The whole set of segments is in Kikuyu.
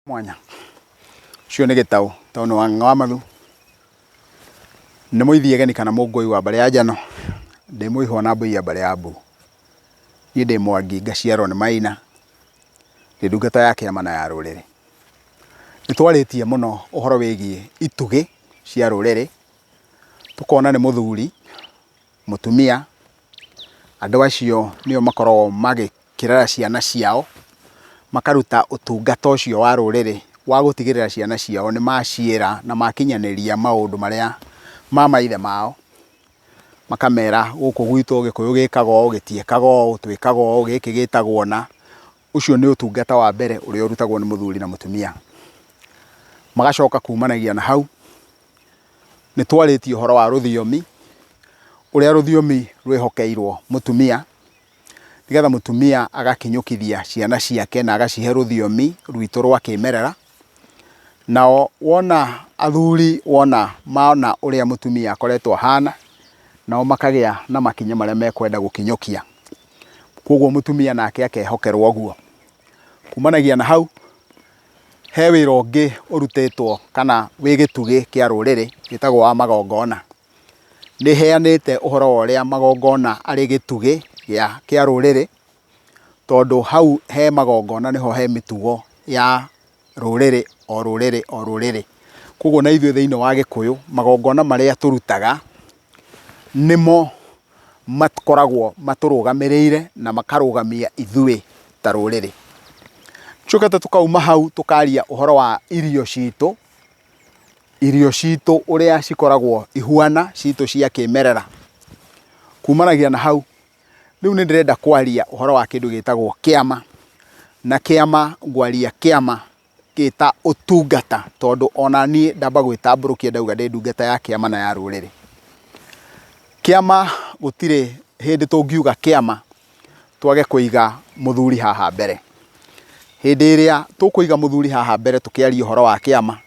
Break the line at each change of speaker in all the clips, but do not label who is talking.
Mwanya. Ũcio nĩ Gĩtaũ, tondũ nĩ Wang'ang'a wa Mathu. Nĩ mũithiegeni kana mũngũi wa mbarĩ ya Njano. Ndĩ mũihwa na mbũi ya mbarĩ ya Mbu. Niĩ ndĩ Mwangi ngaciarwo nĩ Maina. Ndĩ ndungata ya kĩama na ya rũrĩrĩ. Nĩ twarĩtie mũno ũhoro wĩgiĩ itugĩ cia rũrĩrĩ, tũkona nĩ mũthuri, mũtumia, andũ acio nĩo makoragwo magĩ makĩrera ciana ciao, makaruta ũtungata ũcio wa rũrĩrĩ wa gũtigĩrĩra ciana ciao nĩ maciĩra na makinyanĩria maũndũ marĩa ma maithe mao, makamera gũkũ gwitũ Gĩkũyũ gĩkaga ũũ, gĩtiĩkaga ũũ, twĩkaga ũũ, gĩkĩ gĩtagwo ũna. Ũcio nĩ ũtungata wa mbere ũrĩa ũrutagwo nĩ mũthuri na mũtumia. Magacoka kumanagia na hau, nĩ twarĩtie ũhoro wa rũthiomi, ũrĩa rũthiomi rwĩhokeirwo mũtumia, nĩgetha mũtumia agakinyũkithia ciana ciake na agacihe rũthiomi rwitũ rwa kĩmerera. Nao wona athuri wona mona ũrĩa mũtumia akoretwo ahana, nao makagĩa na makinya marĩa mekwenda gũkinyũkia. Koguo mũtumia nake akehokerwo ũguo. Kumanagia na hau, he wĩra ũngĩ ũrutĩtwo kana wĩ gĩtugĩ kĩa rũrĩrĩ wĩtagwo wa magongona. Nĩ heanĩte ũhoro wa ũrĩa magongona arĩ gĩtugĩ kĩa rũrĩrĩ, tondũ hau he magongona nĩho he mĩtugo ya rũrĩrĩ o rũrĩrĩ o rũrĩrĩ. Koguo ona ithuĩ thĩiniĩ wa gĩkũyũ, magongona marĩa tũrutaga, nĩmo makoragwo matũrũgamĩrĩire na makarũgamia ithuĩ ta rũrĩrĩ. Tũcokete tũkauma hau tũkaria ũhoro wa irio citũ, irio citũ ũrĩa cikoragwo ihuana citũ cia kĩmerera. Kumanagia na hau, rĩu nĩ ndĩrenda kwaria ũhoro wa kĩndũ gĩtagwo kĩama, na kĩama ngwaria kĩama gĩta ũtungata, tondũ ona niĩ ndamba gwĩtambũrũkia ndauga ndĩ ndungata ya kĩama na ya rũrĩrĩ. Kĩama gũtirĩ hĩndĩ tũngiuga kĩama twage kũiga mũthuri haha mbere. Hĩndĩ ĩrĩa tũkũiga mũthuri haha mbere tũkĩaria ũhoro wa kĩama,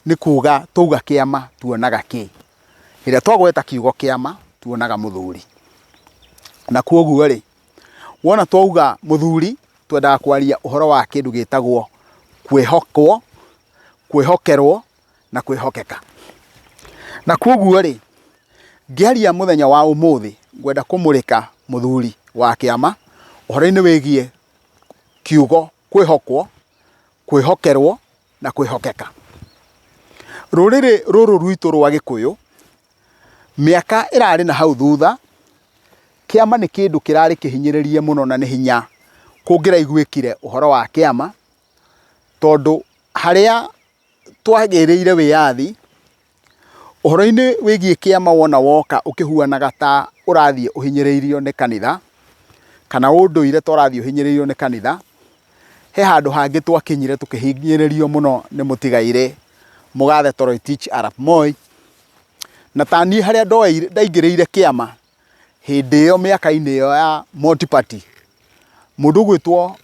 nĩ kuga twauga kĩama tuonaga kĩ? Hĩndĩ ĩrĩa twagweta kiugo kĩama tuonaga mũthuri. Na kwoguo rĩ, wona twauga mũthuri twendaga kwaria ũhoro wa kĩndũ gĩtagwo kwĩhokwo, kwĩhokerwo na kwĩhokeka. Na kwoguo rĩ, ngĩaria mũthenya wa ũmũthĩ ngwenda kũmũrĩka mũthuri wa kĩama ũhoro-inĩ wĩgiĩ kiugo kwĩhokwo, kwĩhokerwo na kwĩhokeka. Rũrĩrĩ rũrũ rwitũ rwa Gĩkũyũ, mĩaka ĩrarĩ na hau thutha, kĩama nĩ kĩndũ kĩrarĩ kĩhinyĩrĩrie mũno na nĩ hinya kũngĩraiguĩkire ũhoro wa kĩama, tondũ harĩa twagĩrĩire wĩyathi, ũhoro-inĩ wĩgiĩ kĩama wona woka ũkĩhuanaga ta ũrathiĩ ũhinyĩrĩirio nĩ kanitha, kana ũndũire ta ũrathiĩ ũhinyĩrĩirio nĩ kanitha, he handũ hangĩ twakinyire tũkĩhinyĩrĩrio mũno nĩ mũtigairĩ mũgathe Toroitich arap Moi, na taniĩ harĩa ndaingĩrĩire kĩama hĩndĩ ĩyo mĩaka-inĩ ĩyo ya multi-party, mũndũ ũgwĩtwo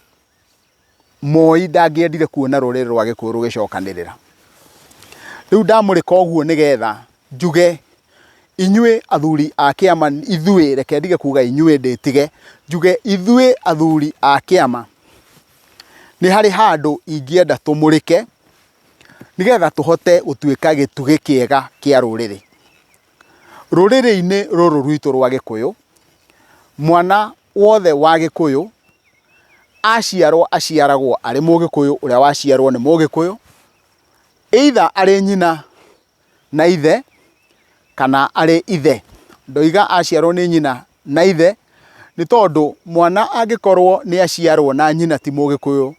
Moi ndangĩendire kuona rũrĩrĩ rwa Gĩkũyũ rũgĩcokanĩrĩra. Rĩu ndamũrĩka ũguo nĩgetha njuge inyuĩ athuri a kĩama, ithuĩ, reke ndige kuga inyuĩ ndĩtige, njuge ithuĩ athuri a kĩama, nĩ harĩ handũ ingĩenda tũmũrĩke nĩgetha tũhote gũtuĩka gĩtugĩ kĩega kĩa rũrĩrĩ. Rũrĩrĩ-inĩ rũrũ rwitũ rwa Gĩkũyũ, mwana wothe wa Gĩkũyũ aciarwo aciaragwo arĩ Mũgĩkũyũ ũrĩa waciarwo nĩ Mũgĩkũyũ, either arĩ nyina na ithe kana arĩ ithe. Ndoiga aciarwo nĩ nyina na ithe nĩ tondũ mwana angĩkorwo nĩ aciarwo na nyina ti Mũgĩkũyũ,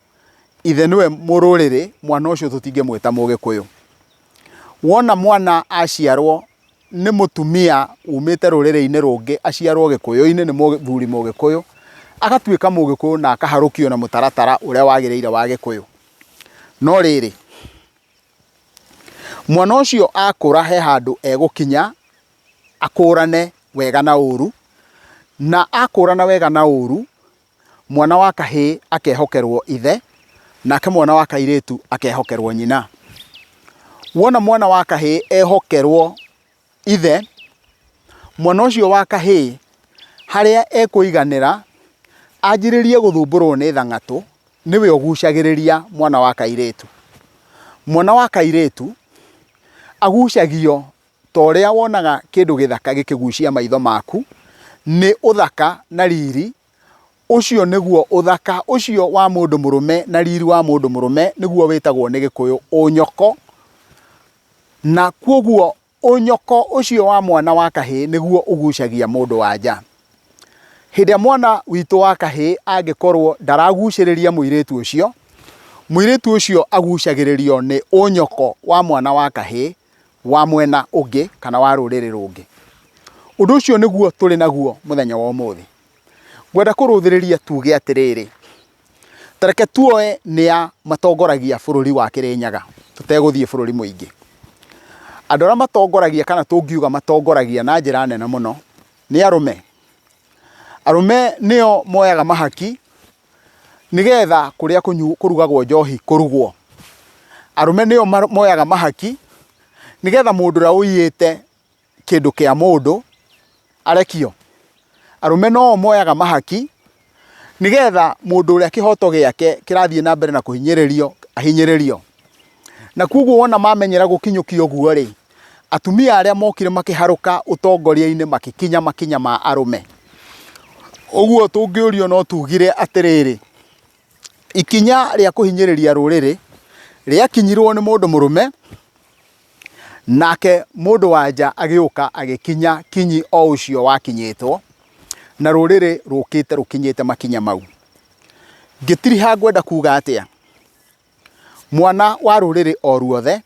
ithe nĩwe mũrũrĩrĩ, mwana ũcio tũtingĩmwĩta Mũgĩkũyũ. Wona mwana aciarwo nĩ mũtumia umĩte rũrĩrĩ-inĩ rũngĩ aciarwo gĩkũyũ-inĩ nĩ mũthuri mũgĩkũyũ, agatuĩka mũgĩkũyũ na akaharũkio na mũtaratara ũrĩa wagĩrĩire wa gĩkũyũ. No rĩrĩ, mwana ũcio akũra he handũ egũkinya akũrane wega na ũru, na akũrana wega na ũru, Mwana wa kahĩĩ akehokerwo ithe, nake mwana wa kairĩtu akehokerwo nyina. Wona mwana wa kahĩĩ ehokerwo ithe, mwana ũcio wa kahĩĩ harĩa ekũiganĩra anjĩrĩrie gũthumbũrwo nĩ thang'atũ, nĩwe ũgucagĩrĩria mwana wa kairĩtu. Mwana wa kairĩtu agucagio ta ũrĩa wonaga kĩndũ gĩthaka gĩkĩgucia maitho maku nĩ ũthaka na riri, ũcio nĩguo ũthaka ũcio wa mũndũ mũrũme na riri wa mũndũ mũrũme nĩguo wĩtagwo nĩ Gĩkũyũ ũnyoko, na kwoguo Ũnyoko ũcio wa mwana wa kahĩĩ nĩguo ũgucagia mũndũ wa nja. Hĩndĩ ĩrĩa mwana witũ wa kahĩĩ angĩkorwo ndaragucĩrĩria mũirĩtu ũcio, mũirĩtu ũcio agucagĩrĩrio nĩ ũnyoko wa mwana wa kahĩĩ wa mwena ũngĩ kana wa rũrĩrĩ rũngĩ. Ũndũ ũcio nĩguo tũrĩ naguo mũthenya wa ũmũthĩ. Ngwenda kũrũthĩrĩria tuge atĩrĩrĩ, Ta reke tuoe nĩa matongoragia bũrũri wa Kĩrĩnyaga tũtegũthiĩ bũrũri mũingĩ. Andũ arĩa matongoragia kana tũngiuga matongoragia na njĩra nene mũno nĩ arũme. Arũme nĩo moyaga mahaki nĩgetha kũrĩa kũrugagwo njohi kũrugwo. Arũme nĩo moyaga mahaki nĩgetha mũndũ ũrĩa ũiyĩte kĩndũ kĩa mũndũ arekio. Arũme no o moyaga mahaki nĩgetha mũndũ ũrĩa kĩhoto gĩake kĩrathiĩ na mbere na kũhinyĩrĩrio ahinyĩrĩrio. Na koguo wona mamenyera gũkinyũkia ũguo rĩ, atumia arĩa mokire makĩharũka ũtongoria-inĩ magĩkinya makinya ma arũme. Ũguo tũngĩũrio no tugire atĩrĩrĩ, ikinya rĩa kũhinyĩrĩria rũrĩrĩ rĩakinyirwo nĩ mũndũ mũrũme Nake mũndũ wa nja agĩũka agĩkinya kinyi o ũcio wakinyĩtwo, na rũrĩrĩ rũkĩte rũkinyĩte makinya mau. Ngĩtiriha ngwenda kuga atĩa? Mwana wa rũrĩrĩ o ruothe,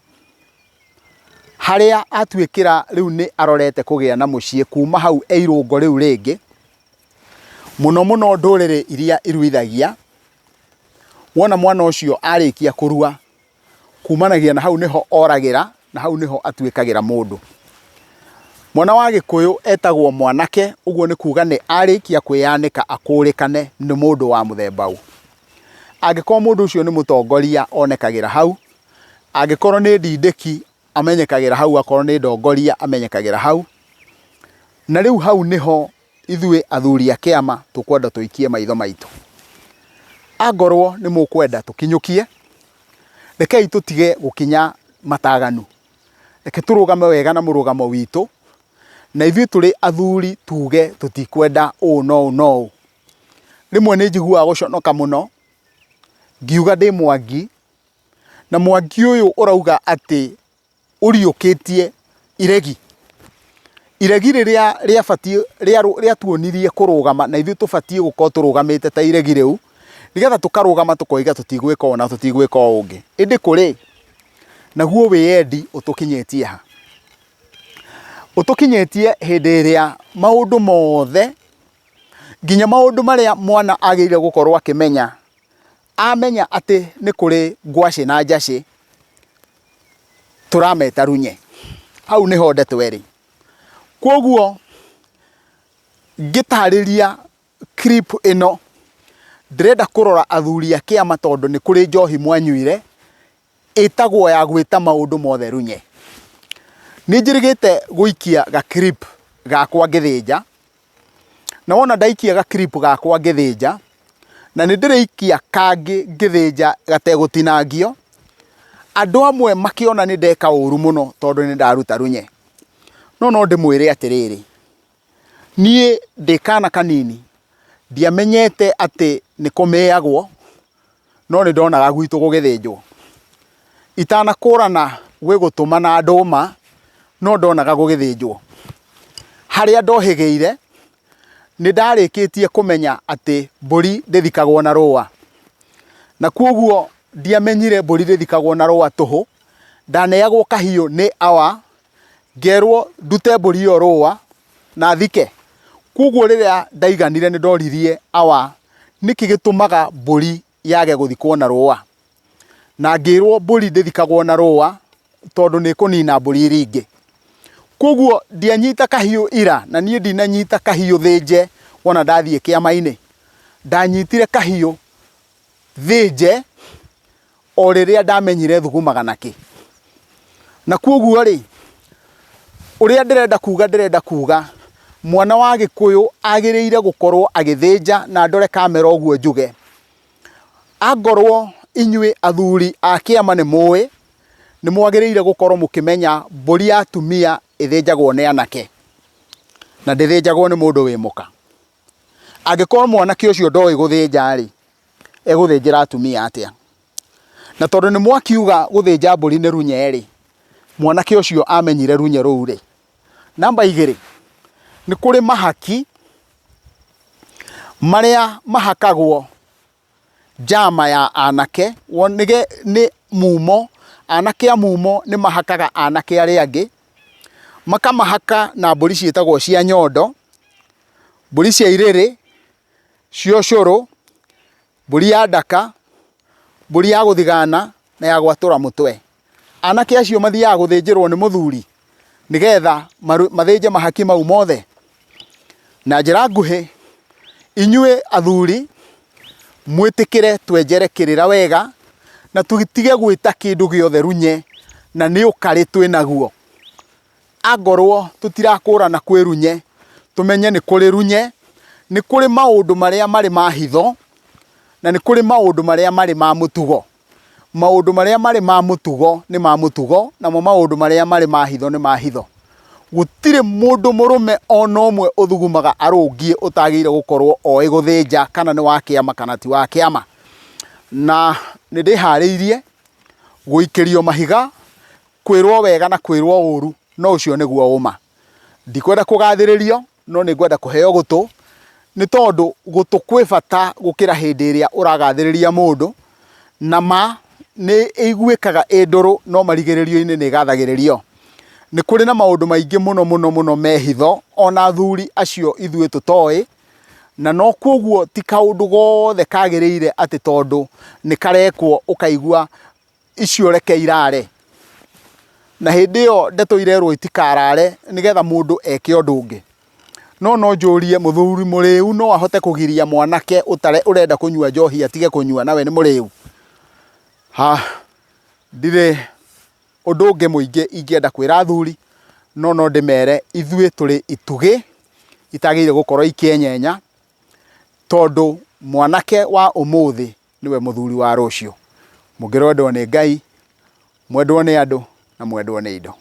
harĩa atuĩkĩra rĩu nĩ arorete kũgĩa na mũciĩ kuma hau e irũngo rĩu rĩngĩ, mũno mũno ndũrĩrĩ iria iruithagia, wona mwana ũcio arĩkia kũrua, kumanagia na hau nĩho oragĩra na hau nĩho atuĩkagĩra mũndũ. Mwana wa Gĩkũyũ etagwo mwanake, ũguo nĩ kuga nĩ arĩkia kwĩyanĩka akũrĩkane nĩ mũndũ wa mũthemba ũ. Angĩkorwo mũndũ ũcio nĩ mũtongoria onekagĩra hau, angĩkorwo nĩ ndindĩki amenyekagĩra hau, akorwo nĩ ndongoria amenyekagĩra hau. Na rĩu hau nĩho ithuĩ athuri a kĩama tũkwenda tũikie maitho maitũ. Angorwo nĩ mũkwenda tũkinyũkie, rekei tũtige gũkinya mataganu. Reke tũrũgame wega na mũrũgamo witũ, na ithuĩ tũrĩ athuri tuge tũtikwenda ũũ na ũũ na ũũ. Rĩmwe nĩ njiguaga gũconoka mũno, ngiuga ndĩ Mwangi, na Mwangi ũyũ ũrauga atĩ ũriũkĩtie iregi. Iregi rĩrĩa rĩabatiĩ rĩatuonirie kũrũgama na ithuĩ tũbatiĩ gũkorwo tũrũgamĩte ta iregi rĩu, nĩgetha tũkarũgama tũkoiga tũtigwĩka ũũ na tũtigwĩka ũũ ũngĩ. Ĩndĩ kũrĩ, naguo wĩyendi ũtũkinyĩtie ha? Ũtũkinyĩtie hĩndĩ ĩrĩa maũndũ mothe, nginya maũndũ marĩa mwana agĩrĩire gũkorwo akĩmenya, amenya atĩ nĩ kũrĩ ngwacĩ na njacĩ, tũrameta runye. Hau nĩho ndeto ĩrĩ. Kwoguo ngĩtarĩria clip ĩno, ndĩrenda kũrora athuri a kĩama tondũ nĩ kũrĩ njohi mwanyuire, ĩtagwo ya gwĩta maũndũ mothe runye. Nĩ njĩrĩgĩte gũikia ga clip gakwa ngĩthĩnja, Na wona ndaikia ga clip gakwa ngĩthĩnja, na nĩ ndĩrĩikia kangĩ ngĩthĩnja gategũtinangio, andũ amwe makĩona nĩ ndeka ũru mũno tondũ nĩ ndaruta runye. No no ndĩmwĩre atĩrĩrĩ, niĩ ndĩ kana kanini, ndiamenyete atĩ nĩ kũmĩagwo, no nĩ ndonaga gwitũ gũgĩthĩnjwo. Itanakũrana gwĩ gũtũma na ndũma, no ndonaga gũgĩthĩnjwo. Harĩa ndohĩgĩire, nĩ ndarĩkĩtie kũmenya atĩ mbũri ndĩthikagwo na rũa. Na kwoguo ndiamenyire mbũri ndĩthikagwo na rũa tũhũ, ndaneagwo kahiũ nĩ awa, ngerwo ndute mbũri ĩyo rũa na thike. Kwoguo rĩrĩa ndaiganire nĩ ndoririe awa nĩkĩ gĩtũmaga mbũri yage gũthikwo na rũa. Na ngĩrwo mbũri ndĩthikagwo na rũa tondũ nĩ ĩkũnina mbũri iria ingĩ. Koguo ndianyita kahiũ ira na niĩ ndinanyita kahiũ thĩnje wona ndathiĩ kĩama-inĩ. Ndanyitire kahiũ thĩnje o rĩrĩa ndamenyire thugumaga nakĩ. Na koguo rĩ, ũrĩa ndĩrenda kuga ndĩrenda kuga mwana wa Gĩkũyũ agĩrĩire gũkorwo agĩthĩnja na ndore kamera ũguo njuge, Angorwo inyuĩ athuri a kĩama nĩ mũĩ, Nĩ mwagĩrĩire gũkorwo mũkĩmenya mbũri ya atumia ĩthĩnjagwo nĩ anake na ndĩthĩnjagwo nĩ mũndũ wĩ mũka. Angĩkorwo mwanake ũcio ndoĩ gũthĩnja rĩ, egũthĩnjĩra atumia atĩa? Na tondũ nĩ mwakiuga gũthĩnja mbũri nĩ runye rĩ, mwanake ũcio amenyire runye rũu rĩ? Namba igĩrĩ, nĩ kũrĩ mahaki marĩa mahakagwo njama ya anake, nĩ mumo, anake a mumo nĩ mahakaga anake arĩa angĩ, makamahaka na mbũri ciĩtagwo cia nyondo, mbũri cia irĩrĩ, cia ũcũrũ, mbũri ya ndaka, mbũri ya gũthigana na ya gwatũra mũtwe. Anake acio mathiaga gũthĩnjĩrwo nĩ mũthuri nĩgetha mathĩnje mahaki mau mothe. Na njĩra nguhĩ, inyuĩ athuri mwĩtĩkĩre twenjere kĩrĩra wega na tũtige gwĩta kĩndũ gĩothe runye na nĩ ũkarĩ twĩ naguo. Angorwo tũtirakũrana kwĩ runye, tũmenye nĩ kũrĩ runye, nĩ kũrĩ maũndũ marĩa marĩ ma hitho na nĩ kũrĩ maũndũ marĩa marĩ ma mũtugo. Maũndũ marĩa marĩ ma mũtugo nĩ ma mũtugo, namo maũndũ marĩa marĩ ma hitho nĩ ma hitho. Gũtirĩ mũndũ mũrũme ona ũmwe ũthugumaga arũngiĩ ũtagĩrĩire gũkorwo oĩ gũthĩnja kana nĩ wa kĩama kana ti wa kĩama. Na nĩ ndĩharĩirie gũikĩrio mahiga, kwĩrwo wega na kwĩrwo ũru, no ũcio nĩguo ũma. Ndikwenda kũgathĩrĩrio, no nĩ ngwenda kũheo gũtũ, nĩ tondũ gũtũ kwĩ bata gũkĩra hĩndĩ ĩrĩa ũragathĩrĩria mũndũ, na ma nĩ ĩiguĩkaga ĩ ndũrũ no marigĩrĩrio-inĩ nĩ ĩgathagĩrĩrio. Nĩ kũrĩ na maũndũ maingĩ mũno mũno mũno me hitho ona athuri acio ithuĩ tũtoĩ, na no kwoguo ti kaũndũ gothe kagĩrĩire atĩ tondũ nĩ karekwo ũkaigua icio reke irare. Na hĩndĩ ĩyo ndeto irerwo itikarare nĩgetha mũndũ eke ũndũ ũngĩ. No no njũrie mũthuri mũrĩu no ahote kũgiria mwanake ũtare ũrenda kũnyua njohi atige kũnyua nawe nĩ mũrĩu? Ha, ndirĩ ũndũ ũngĩ mũingĩ ingĩenda kwĩra athuri, no no ndĩmere ithuĩ tũrĩ itugĩ itagĩrĩire gũkorwo ikĩenyenya, tondũ mwanake wa ũmũthĩ nĩwe mũthuri wa rũciũ. Mũngĩrwendwo nĩ Ngai, mwendwo nĩ andũ na mwendwo nĩ indo.